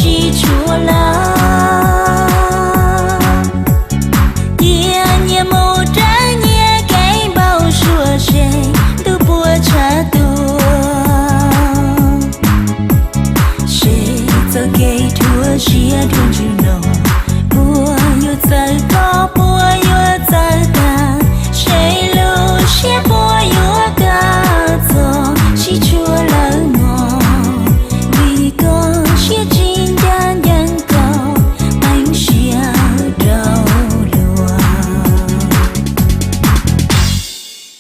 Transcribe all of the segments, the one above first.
sib tshuam lawm. Cia nyias mus raws nyias kev npau suav, seb ntuj puas tshav tuag. Seb txoj kev dhuav siab dhuav ntsws no, puas yuav txawv koj puas yuav txawv tag, seb lub siab puas yuav kaj txog sib tshuam lawm mog. Vim koj siab tsis ncaj ncees, koj meej siab rau luag.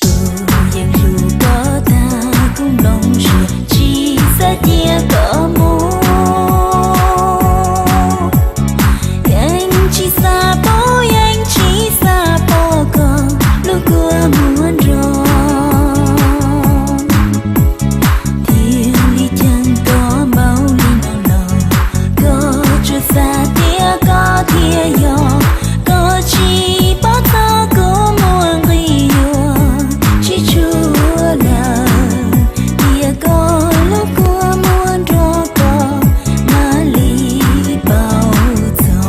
Kuv yeej hlub koj tag, kuv nplooj siab tsis xav cia koj mus. Yeej tsis xav paub, yeej tsis xav pom koj lub kua muag nrog. Thiaj li ceeb tob npaum li no los, koj tsuas xav tias koj thiaj yog. Koj tsis paub txog kuv muaj nqis yuav sib tshuam lawm, tias koj lub kua muag nrog koj mam li paub txog.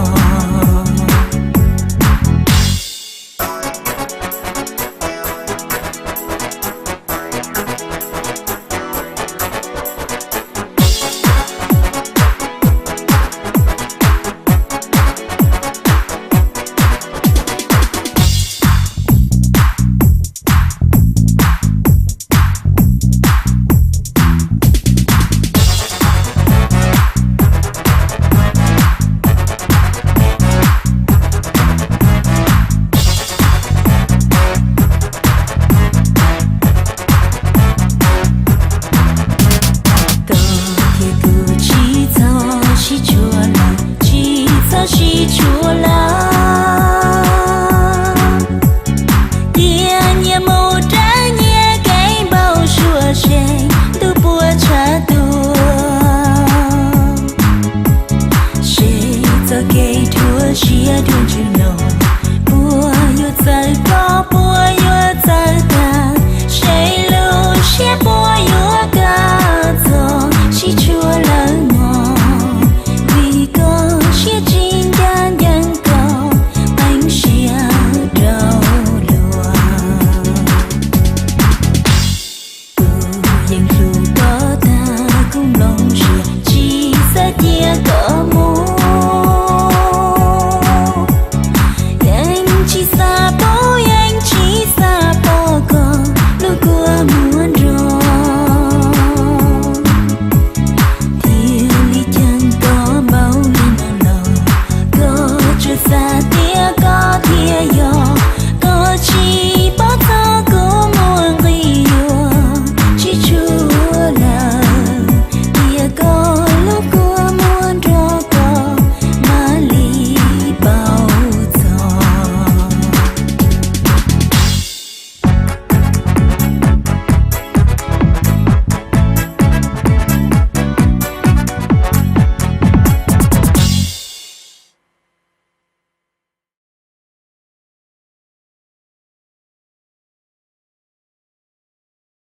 Koj thiab kuv tsis txhob sib tshuam lawm, tsis txhob sib tshuam lawm. Cia nyias mus raws nyias kev npau suav, seb ntuj puas tshav tuag. Seb txoj kev dhuav siab dhuav ntsws no, puas yuav txawv koj puas yuav txawv tag, seb lub siab puas yuav kaj txog sib tshuam lawm mog. Vim koj siab tsis ncaj ncees, koj meej siab rau luag. Kuv yeej hlub koj tag, kuv nplooj siab tsis xav cia koj